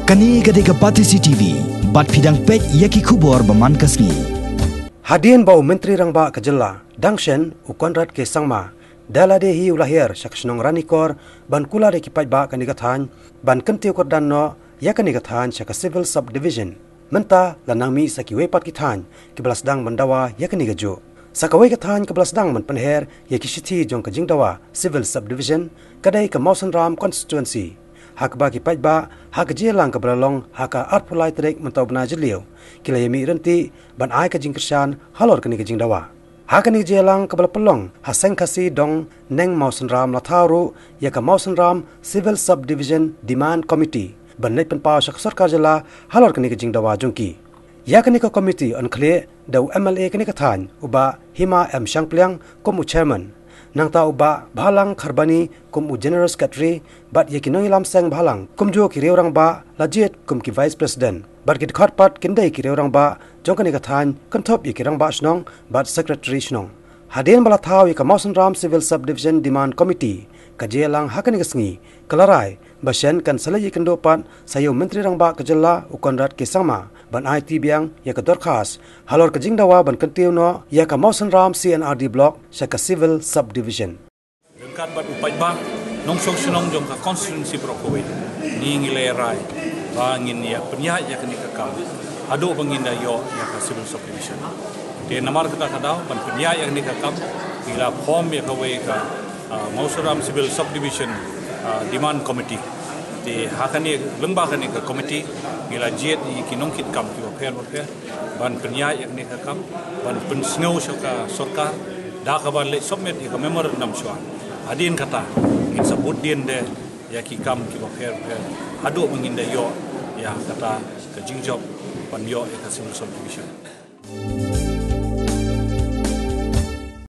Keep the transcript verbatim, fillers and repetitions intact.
Kane ka dei ka Batesi T V, bad phi dang peit ïa ki khubor ba man ka sngi. Hadien ba u Myntri Rangbah ka jylla, dang shen, u Conrad K Sangma, da lade hi u la hiar sha ka shnong Ranikor, ban kular ïa ki paidbah kane ka thaiñ, ban kyntiew kyrdan noh ïa kane ka thaiñ sha ka Civil Subdivision. Mynta la nang mih sa kiwei pat ki thaiñ kiba la sdang ban dawa ïa kane kajuh. Sa kawei ka thaiñ kaba la sdang ban pynher ïa ki shithi jong ka jingdawa Civil Subdivision ka dei ka Mawsynram Constituency, ha kaba ki paidbah ha ka jingïalang kaba la long ha ka arphew lai tarik mynta u bnai Jylliew, ki la ïamih ryntih ban ai ka jingkyrshan halor kane ka jingdawa. Ha kane ka jingïalang kaba la pynlong ha Seng Khasi Dong Neng Mawsynram, la thaw ruh ïa ka Mawsynram Civil Subdivision Demand Committee ban leit pynpaw sha ka sorkar jylla halor kane ka jingdawa jong ki. Ïa kane ka komiti yn khlieh da u M L A kane ka thaiñ, u Bah Hima M Shangpliang, kum u chairman. Nangta u Bah Bhalang Kharbani kum u general secretary, bad ïa ki nongïalam seng bhalang kumjuh ki riew rangbah la jied kum ki vice president. Bad ki dkhot pat kin dei ki riew rangbah jong kane ka thaiñ, kynthup ïa ki rangbah shnong bad secretary shnong. Hadien ba la thaw ïa ka Mawsynram Civil Subdivision Demand Committee, ka jingïalang ha kane ka sngi ka la rai ba shen kan sa leit ïakynduh pat sa ïa u Myntri Rangbah ka jylla, u Conrad K Sangma, ban aiti biang ïa ka dorkhas halor ka jingdawa ban kyntiew noh ïa ka Mawsynram C and R D Block sha ka Civil Subdivision. Ryngkat bad u paidbah nongshong shnong jong ka constituency baroh kawei, ngi ngi la rai ba ngin ïa pynïaid ïa kane ka kam haduh ba ngin da ïoh ïa ka Civil Subdivision. Te namar kata ka daw ban pynïaid ïa kane ka kam, ngi la form ïa kawei ka, ah, Mawsynram Civil Subdivision, ah, Demand Committee. Te ha kane, lyngba kane ka committee, ngi la jied ïa ki nongkitkam kiba pher ba pher ban pynïaid ïa kane ka kam, ban pynsngew sha ka sorkar da kaba leit submit ïa ka memorandum shuwa. Hadien kata ngin sa bud dien de ïa ki kam kiba pher ba pher haduh ba ngin da ïoh ïa kata ka jingjop ban ïoh ïa ka Civil Subdivision.